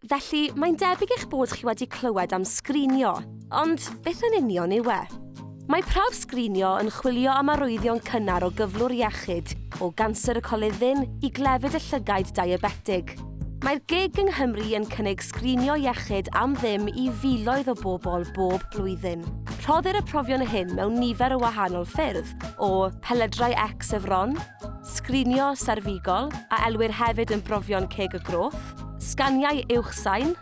Felly, mae'n debyg eich bod chi wedi clywed am sgrinio, ond beth yn union yw e? Mae prawf sgrinio yn chwilio am arwyddion cynnar o gyflwr iechyd, o ganser y coluddyn i glefyd y llygaid diabetig. Mae'r gig yng Nghymru yn cynnig sgrinio iechyd am ddim i filoedd o bobl bob blwyddyn. Rhoddir y profion hyn mewn nifer o wahanol ffyrdd, o pelydrau X y fron, sgrinio serfigol, a elwir hefyd yn brofion ceg y groth, sganiau uwchsain,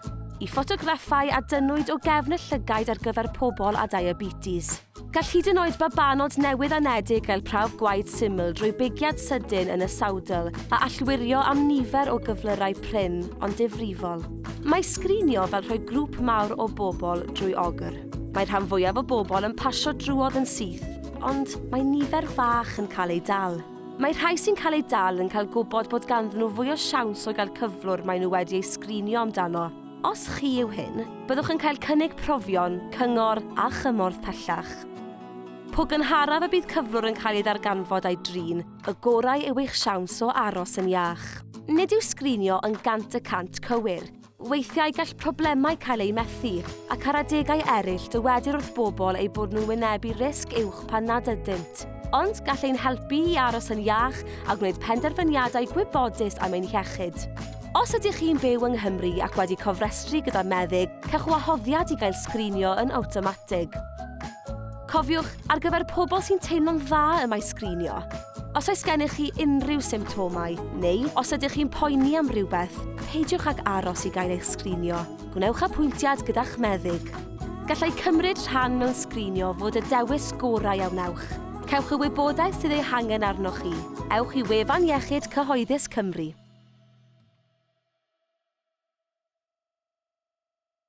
i ffotograffau a dynnwyd o gefn y llygaid ar gyfer pobl â diabetes. Gall hyd yn oed babanod newydd anedig gael prawf gwaed syml drwy bigiad sydyn yn y sawdl a allwirio am nifer o gyflyrau prin ond difrifol. Mae sgrinio fel rhoi grŵp mawr o bobl drwy ogr. Mae rhan fwyaf o bobl yn pasio drwodd yn syth, ond mae nifer fach yn cael eu dal. Mae rhai sy'n cael eu dal yn cael gwybod bod ganddyn nhw fwy o siawns o gael cyflwr maen nhw wedi eu sgrinio amdano. Os chi yw hyn, byddwch yn cael cynnig profion, cyngor a chymorth pellach. Po gynharaf y bydd cyflwr yn cael ei ddarganfod a'i drin, y gorau yw eich siawns o aros yn iach. Nid yw sgrinio yn 100% cywir. Weithiau gall problemau cael eu methu, ac ar adegau eraill dywedir wrth bobl eu bod nhw'n wynebu risg uwch pan nad ydynt. Ond gall ein helpu i aros yn iach a gwneud penderfyniadau gwybodus am ein hiechyd. Os ydych chi'n byw yng Nghymru ac wedi cofrestru gyda meddyg, cewch wahoddiad i gael sgrinio yn awtomatig. Cofiwch, ar gyfer pobl sy'n teimlo'n dda y mae sgrinio. Os oes gennych chi unrhyw symptomau, neu os ydych chi'n poeni am rywbeth, peidiwch ag aros i gael eich sgrinio. Gwnewch apwyntiad gyda'ch meddyg. Gallai cymryd rhan mewn sgrinio fod y dewis gorau a wnewch. Cewch y wybodaeth sydd ei hangen arnoch chi. Ewch i wefan Iechyd Cyhoeddus Cymru.